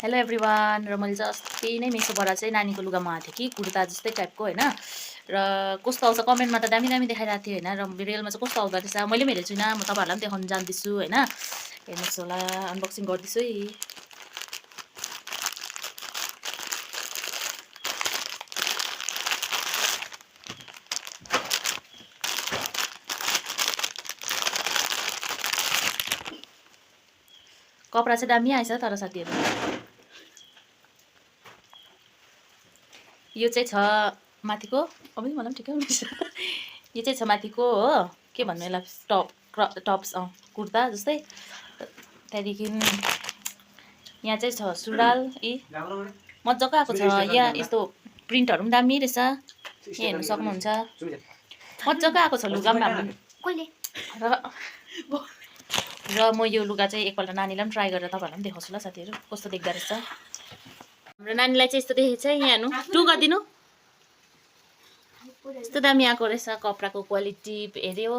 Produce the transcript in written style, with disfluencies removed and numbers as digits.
hello everyone र मैले चाहिँ अस्ति नै मेसोबाट चाहिँ नानीको लुगा मगाएको थिएँ कि कुर्ता जस्तै टाइपको होइन र कस्तो आउँछ कमेन्टमा त दामी दामी देखाइरहेको थियो होइन र रियलमा चाहिँ कस्तो आउँदो रहेछ मैले पनि हेरेको छुइनँ म तपाईँहरूलाई पनि देखाउनु जान्दैछु होइन हेर्नुहोस् होला अनबक्सिङ गर्दैछु है कपडा चाहिँ दामी आएछ तर साथीहरू यो चाहिँ छ माथिको अब मलाई पनि ठिकै हुनेछ यो चाहिँ छ माथिको हो के भन्नु यसलाई टप्स कुर्ता जस्तै त्यहाँदेखि यहाँ चाहिँ छ सुडाल मजाको आएको छ यहाँ यस्तो प्रिन्टहरू पनि दामी रहेछ यहाँ हेर्नु सक्नुहुन्छ मजाको आएको छ लुगा पनि र म यो लुगा चाहिँ एकपल्ट नानीलाई पनि ट्राई गरेर तपाईँहरूलाई पनि देखाउँछु ल साथीहरू कस्तो देख्दो रहेछ हाम्रो नानीलाई चाहिँ यस्तो देखेको छ यहाँ हेर्नु टु गरिदिनु यस्तो दामी आएको रहेछ कपडाको क्वालिटी हेऱ्यो